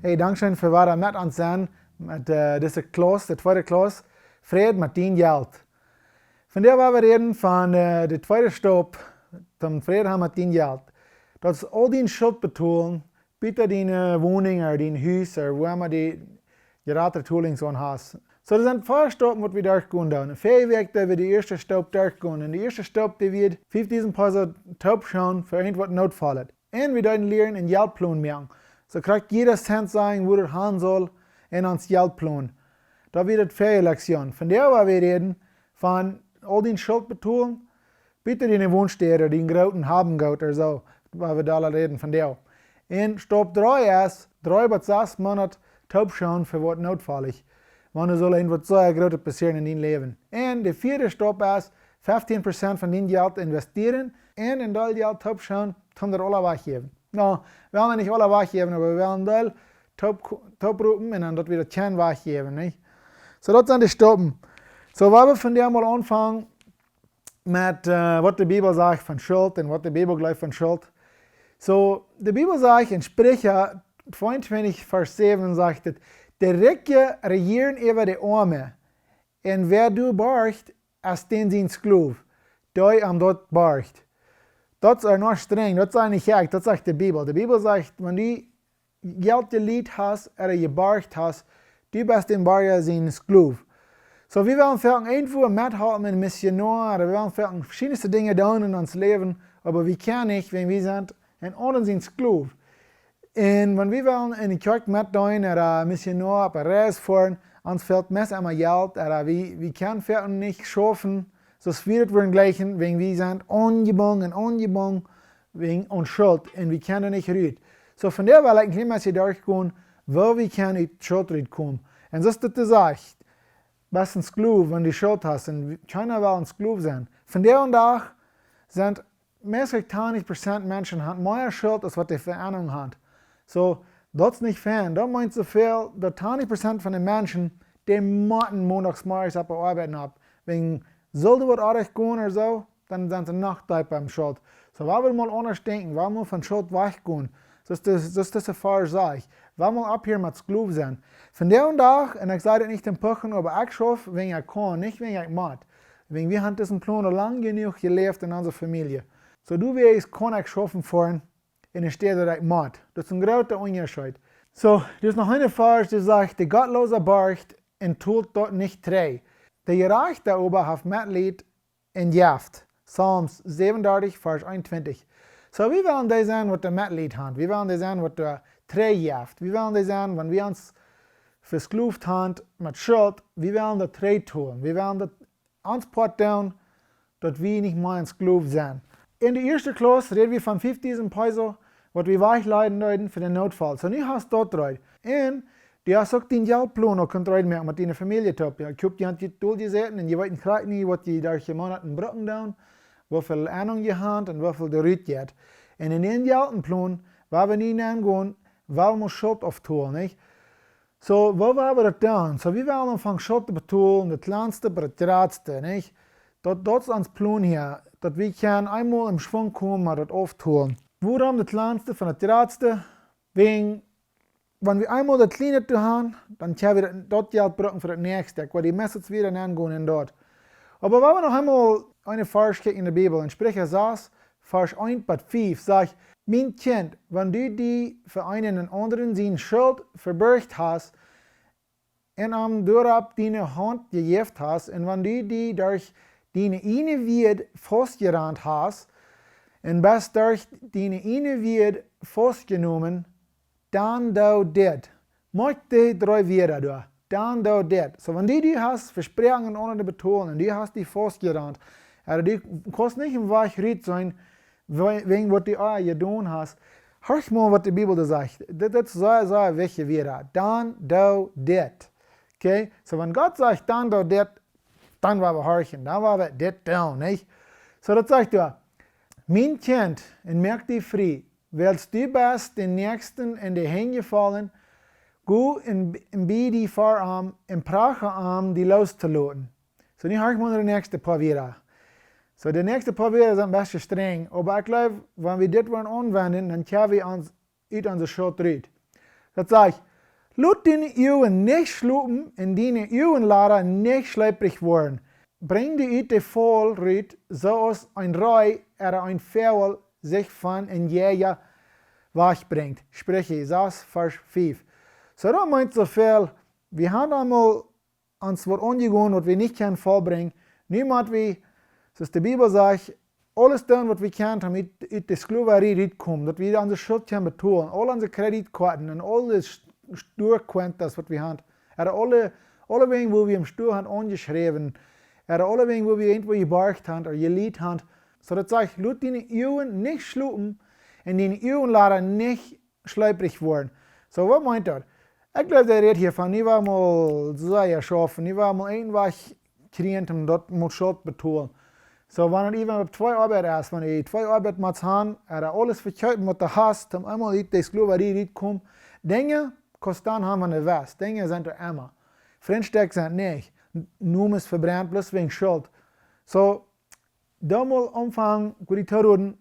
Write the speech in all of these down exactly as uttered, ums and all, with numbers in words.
Hey, dankscheen fa wada met ons sennen, met äh, dise Klauss, de tweede Klauss, Fräd met dien Jelt. Vondoag woa wie räden von äh, de tweede Staup, toom Fräd haben met dien Jelt. Daut es aul dien Schult betolen, bie diene Woninj ooda dien Hus ooda wua emma du jratre Tolinj aun hast. Soo, doa sent vea Staupen, waut wie derchgonen doonen. Väaje Wäakj deed wie de ieeschte Staup derchgonen. Un de ieeschte Staup, dee wia fiefdusent Peso toopschaufen fa irjent waut Nootfall haft. Un wie deeden lieren een Jeltplon moaken. Soo kjricht jieda Cent sennen, wua daut gonen saul, en ons Jeltplon. Daut wia de väaje Lektion. Vondoag woa wie räden von aul dien Schult betolen, bie diene Wonstäd, dien grooten Haben ooda soo, woa wie doa räden vondoag. Un Staup dree es, dree bat sas Moonat toopschaufen fa waut nootfallich. Wan doa saul irjent waut sea Grootet passieren en dien Läwen. Un de vieede Staup es, feftieen Prozent von dien Jelt investieren un een Deel Jelt toopschaufen, toom daut aula wajchjäwen. Nu, wie wellen nich aula wajchjäwen, oba wie wellen een Deel toop, toopropen un dan daut wie daut kjennen wajchjäwen, nich? Soo, daut sent de Staupen. Soo, woa wie vondoag mol aunfangen met äh, waut de Bibel sajcht von Schult un waut de Bibel jleeft von Schult. Soo, de Bibel sajcht en Spricha tweeuntwintich Varsch säwen sajcht et: De Rikje rejieren äwa de Oame, un wäa doa borcht, es dän sien Sklow, dee am daut borcht. Daut es noch strenj, daut es nich jlikj, daut sajcht de Bibel. De Bibel sajcht, wan du Jelt jelieent hast, ooda jeborcht hast, du best dän Borja sien Sklow. Soo, wie wellen foaken irjentwua methalpen, een Missionoa, ooda wie wellen foaken veschiedne Dinja doonen en ons Läwen, oba wie kjennen nich, wan wie sent een aundren sien Sklow. Un wan wie wellen en de Kjoakj metdeenen, ooda Missionoa opp eene Reis foaren, ons fält meist emma Jelt, ooda wie, wie kjennen foaken nich schaufen, soo aus wie daut wudden jlikjen, wan wie sent aunjebungen, aunjebungen, wäajen ons Schult un wie kjennen nich rut. Soo, vondoag well ekj een kjlien bät derchgonen, woo wie kjennen ut Schult rutkomen. Un soo aus daut sajcht, best een Sklow, wan du Schult hast, un kjeena well een Sklow sennen. Vondoag dän Dach sent meist achtuntwintich Prozent Menschen haben mea Schult aus waut dee Verenjunk haben. Soo, daut es nich fein. Daut meent soo väl, daut achtuntwintich Prozent von de Menschen, dee motten Mondach zemorjes opp de Oabeit opp. Wäajen, saul doa waut oajch gonen ooda soo, dan sent see noch deepa en Schult. Soo, woa wie mol aundasch denkjen, woa wie mol von Schult wajchgonen. Soo aus de, soo aus dise Varsch sajcht, woa wie mol opphieren met Sklow sennen. Vondoag dän Dach, un ekj saj daut nich toom puchen, oba ekj schauf, wan ekj kaun, nich wan ekj mott. Wäajen wie haben disen Plon aul lang jenuach jeläft en onse Famielje. Soo, du weetst, kaun ekj schaufen foaren, en de Städ daut ekj mott. Daut es een groota Unjascheet. Soo, doa es noch een Varsch, dee sajcht: De Gottloosa borcht un tolt daut nich trigj. De Jerajchta oba haft Metleet un jeft. Psalms säwenundartich, Varsch eenuntwintich. Soo, wie wellen dee sennen, waut doa Metleet haben. Wie wellen dee sennen, waut doa trigj jeft. Wie wellen dee sennen, wan wie ons vesklowt haben met Schult, wie wellen daut trigj doonen. Wie wellen daut ons Poat doonen, daut wie nich mea een Sklow sent. En de ieeschte Klauss räd wie von fiefdusent Peso, waut wie wajchläajen deeden fa dän Nootfall. Soo, nu hast daut rut. Un du hast uk dän Jeltplon uk kunt rut moaken met diene Famielje toop. Jo, ekj hab die doll jesäten un jie weeten krakjt nu, waut jie derch de Moonaten brucken doonen, woo väl Enjunk jie haben un woo väl doa rut jeit. Un en dän Jeltplon, woa wie nu aungonen, woa wie Schult auftolen, nich? Soo, woo woa wie daut doonen? Soo, wie wellen aunfangen Schult to betolen, daut kjlanste bat daut jratste, nich? Daut, daut es ons Plon hia, daut wie kjennen eemol em Schwung komen, oba daut auftolen. Wuarom daut kjlanste von daut jratste? Wäajen, wan wie eemol daut kjliene to haben, dan kjenn wie daut, daut Jelt brucken fa daut näakjste. Ekj well die Message wada aungonen en daut. Oba woa wie noch eemol een Varsch kjikjen en de Bibel, en Spricha sas, Varsch eent bat fief, sajcht: Mien Kjint, wan du die fa eenen aundren siene Schult veborcht hast, un am doaropp diene Haunt jejäft hast, un wan du die derch diene ieejne Wieed faustjerant hast, un best derch diene ieejne Wieed faustjenomen, dan doo dit. Moakj dee dree Wieed doa. Dan doo dit. Soo, wan du, du hast Vespräakjen aun to betolen un du hast die faustjerant, ooda du kaust nich em Wajch rut sennen, wäajen waut du aul jedonen hast, horch mol, waut de Bibel doa sajcht. Dit, dit es sea, sea wichtje Wieed. Dan doo dit. Okay? Soo, wan Gott sajcht, dan doo dit, dan woa wie horchen, dan woa wie dit doonen, nich? Soo, daut sajcht doa: Mien Kjint, un moak die frie, wiels du best dän Näakjsten en de Henj jefollen, go un, un bie die ver am un pracha am, die loos to loten. Soo, nu horch mol no de näakjste poa Wieed. Soo, de näakjste poa Wieed sent een bät strenj, oba ekj jleew, wan wie dit woaren aunwenjen, dan kjenn wie ons ut onse Schult rut. Daut sajcht: Lot diene Uagen nich schlopen un diene Uagenlada nich schleprich woaren. Brinj die ut de Faul rut, soo aus een Reh ooda een Voagel sikj von een Jäaja wajchbrinjt. Spricha sas, Varsch fief. Soo, daut meent soo väl, wie haben eemol ons waut aunjegonen, waut wie nich kjennen vollbrinjen. Nu mott wie, soo aus de Bibel sajcht, aules doonen, waut wie kjennen, om ut, ut de Sklowarie rutkomen, daut wie onse Schult kjennen betolen, aul onse Kreditkoaten un aul de S-, Stuakuentas, waut wie haben. Ooda aule, aule Dinja, wua wie em Stua haben aunjeschräwen. Ooda aule Dinja, wua wie irjentwua jeborcht haben ooda jelieet haben. Soo daut sajcht, lot diene Uagen nich schlopen un diene Uagenlada nich schleprich woaren. Soo, waut meent daut? Ekj jleew, dee rät hia von, nu woa wie mol sea schaufen, nu woa wie mol een Wajch kjrieen, om daut mol Schult betolen. Soo, wan et eefach opp twee Oabeit es, wan du twee Oabeit motst haben, ooda aules vekjeepen, waut du hast, om eemol ut de Sklowarie rutkomen, Dinja, kaust dan haben, wan du west, Dinja sent doa emma. Frintstekj sent nich, N-, Nomes vebrennt, bloos wäajen Schult. Soo, dan mol aunfangen, goot to doonen,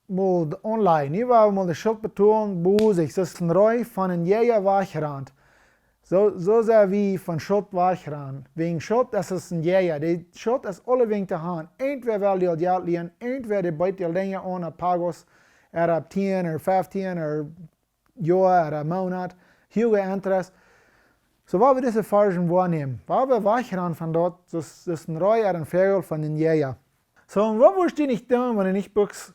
mol de Online, nu woa wie mol de Schult betolen, bosich, daut es een Reh von een Jäaja wajchrant. Soo, soo sent wie von Schult wajchrant. Wäajen Schult, daut es een Jäaja. De Schult es aule Dinja to haben. Irjentwäa well die Jelt lienen, irjentwäa dee bieet die Dinja aun opp Pagos, ooda opp tieen, ooda feftieen, ooda Joa, ooda Moonat, huage Interest. Soo, woa wie dise Varschen woanämen. Woa wie wajchgonen von daut, daut, daut een Reh ooda een Voagel von een Jäaja. Soo, un waut woascht du nich doonen, wan du nich bruckst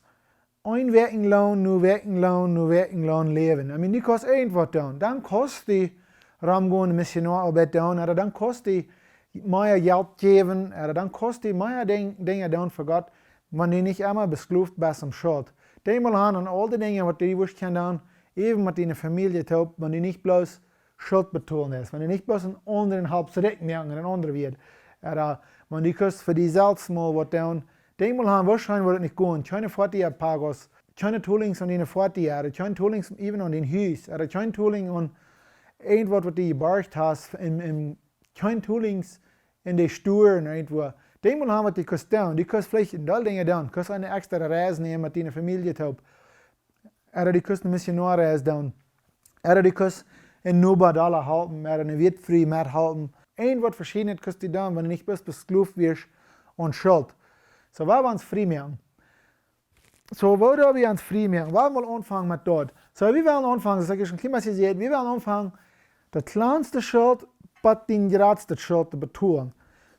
een Wäakjenloon, no Wäakjenloon, no Wäakjenloon läwen? I mean, du kaust irjentwaut doonen. Dan kaust du romgonen, Missionoaoabeit doonen, ooda dan kaust du mea Jelt jäwen, ooda dan kaust du mea Ding-, Dinja doonen fa Gott, wan du nich emma veskloft best aun Schult. Denkj mol aun, aun aul dee Dinja, waut du wurscht kjennen doonen, äwen met diene Famielje toop, wan du nich bloos Schult betolen deist, wan du nich bloos een aundren halpst rikj moaken, en een aundren Wieed. Ooda, wan du kaust fa die selfst mol waut doonen, denkj mol aun, woascheinlich woat et nich gonen, kjeene Foatia Pagos, kjeene Tolinjs aun diene Foatia, ooda kjeene Tolinjs äwen aun dien Hus, ooda kjeene Tolinjs aun irjentwaut, waut du jeborcht hast, en, en, kjeene Tolinjs en de Stua irjentwua. Denkj mol aun, waut du kaust doonen. Du kaust veleicht een Deel Dinja doonen. Kaust eene extra Reis nämen met diene Famielje toop. Ooda du kaust eene Missionoareis doonen. Ooda du kaust een Noba dolla halpen, ooda eene Wätfru methalpen. Irjentwaut veschiednet kaust du doonen, wan du nich bloos veskloft woascht aun Schult. Soo, woa wie ons frie moaken. Soo, woo doo wie ons frie moaken? Woa wie mol aunfangen met daut? Soo, wie wellen aunfangen, daut es ieescht een kjlien bät jesajcht, wie wellen aunfangen, de kjlanste Schult, bat dee jratste Schult to betolen.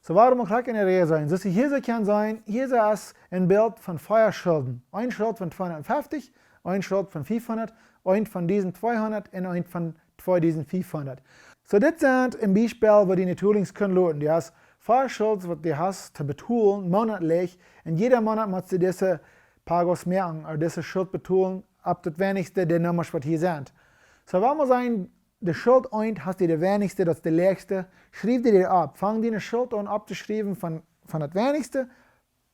Soo, woa wie mol krakjt enne Rieej sennen? Soo aus jie hia soo kjennen seenen, hia es een Bilt von vea Schulden. Een Schult von tweehundatfeftich, een Schult von fiefhundat, een von dusent tweehundat un een von tweedusent fiefhundat. Soo, dit sent een Biespel, woo du diene Tolinjs kaust loten. Du hast vea Schult, waut du hast to betolen, moonatlich. Un jieda Moonat motst du dise Pagos moaken, ooda dise Schult betolen, opp daut weinichste de Nummasch, waut hia sent. Soo, woa wie mol sajen, de Schult eent hast du de weinichste, daut es de läachste. Schriew die dee opp. Fang diene Schult aun opptoschriewen von, von daut weinichste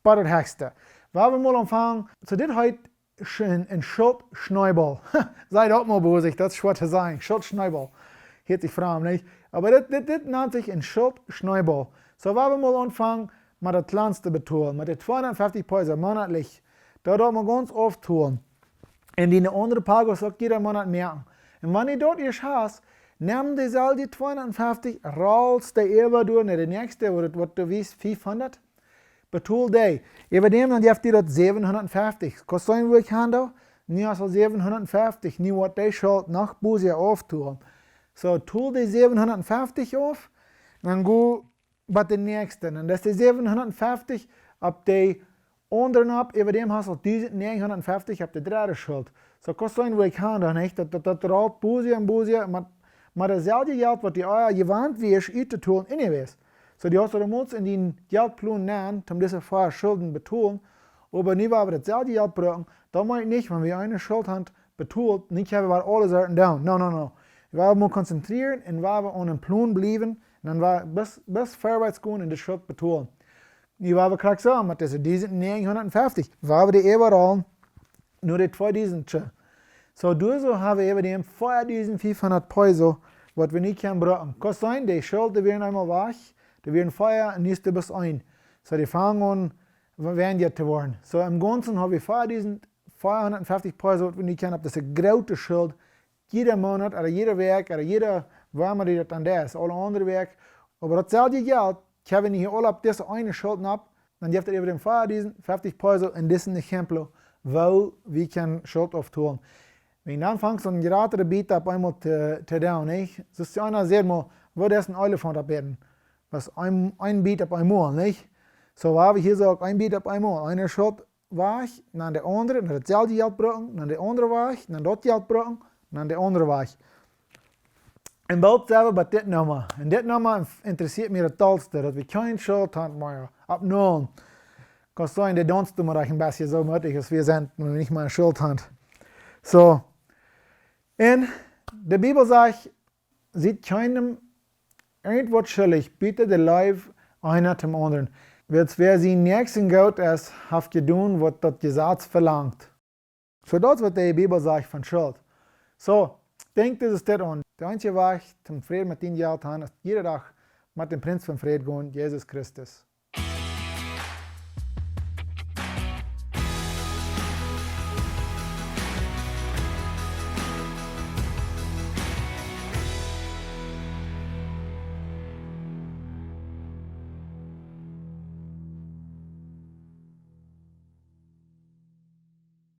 bat daut hechste. Woa wie mol aunfangen, soo dit heet sch-, een, een Schultschneebel. Saj daut mol bosich, daut es schwoa to sajen. Schultschneebel. Hieet sikj framd, nich? Oba dit, dit, dit nant sikj een Schultschneebel. Soo, woa wie mol aunfangen met daut kjlanste betolen, met dee tweehundatfeftich Peso moonatlich. Daut doo wie gaunz auftolen. Un diene aundre Pagos uk jieda Moonat moaken. Un wan du daut ieescht hast, nem deeselwje tweehundatfeftich, rollst dee äwa doa no de näakjste, waut, waut du weetst, fiefhundat. Betol dee. Äwa däm, dan jeft die daut säwenhundatfeftich. Kaust seenen, woo ekj han doo? Nu hast aul säwenhundatfeftich. Nu woat dee Schult noch boosja auftolen. Soo, tol dee säwenhundatfeftich auf. Dan go bat de näakjste. Dan es dee säwenhundatfeftich opp dee aundre opp. Äwa däm hast aul dusent näajenhundatfeftich opp de dredde Schult. Soo, kaust seenen, woo ekj han doo, nich? Daut, daut, daut rollt boosja un boosja, oba, oba daut selwje Jelt, waut du ea jewant wieescht uttotolen, anyways. Soo, du hast daut mol en dien Jeltplon nenn, om dise vea Schulden betolen, oba nu woa wie daut selwje Jelt brucken, daut meent nich, wan wie eene Schult haben betolt, nich haben wie aule Sachen doonen. No, no, no. Wie woaren mol konzentrieren un woaren aun een Plon bliewen, un dan woa wie bat, bat verwoats gonen un de Schult betolen. Nu woa wie krakjt soo, met dise dusent näajenhundatfeftich, woa wie dee äwarollen no de tweedusentje. Soo, doa soo haben wie äwa däm veadusentfiefhundat Peso, waut wie nu kjennen brucken. Kaust seenen, de Schult, dee wieren eemol wajch, dee wieren vea un nu es doa bloos een. Soo, dee fangen aun, weinja to woaren. Soo, em Gaunzen haben wie veadusentveahundatfeftich Peso, waut wie nu kjennen opp dise groote Schult jieda Moonat, ooda jieda Wäakj, ooda jieda, woo emma du daut dan deist, aule aundre Wäakj, oba daut selwje Jelt, kjennen wie hia aul opp dise eene Schult nopp, dan jeft et äwa dän fieftich Peso en disen Ejemplo, woo wie kjennen Schult auftolen. Wan dan fangst du aun jratret Bieten opp eemol to, to doonen, nich? Soo aus eena sajcht mol, waut es een Elefaunt opp Ieed? Waut een, een Biet opp eemol, nich? Soo, wan wie hia soo uk een Biet opp eemol, eene Schult wajch, dan de aundre, dan daut selwje Jelt brucken, dan de aundre wajch, dan daut Jelt brucken, dan de aundre wajch. Un boolt sent wie bie dit Numma. Un dit Numma in-, interessieet mie daut dollste, daut wie kjeene Schult haben mea. Opp null. Kaun sennen, dee daunst mau een bät soo met, aus wie sent, wan wie nich mea Schult haben. Soo. Un de Bibel sajcht, siet kjeenem irjentwaut schuldich, buta de Leew eena däm aundren. Wiels wäa sien Näakjsten goot es, haft jedonen, waut daut Jesaz velangt. Soo, daut es, waut de Bibel sajcht von Schult. Soo, denkj dit aun. De eensje Wajch toom Fräd met dien Jelt haben, es jieda Dach met dän Prinz von Fräd gonen, Jesus Christus.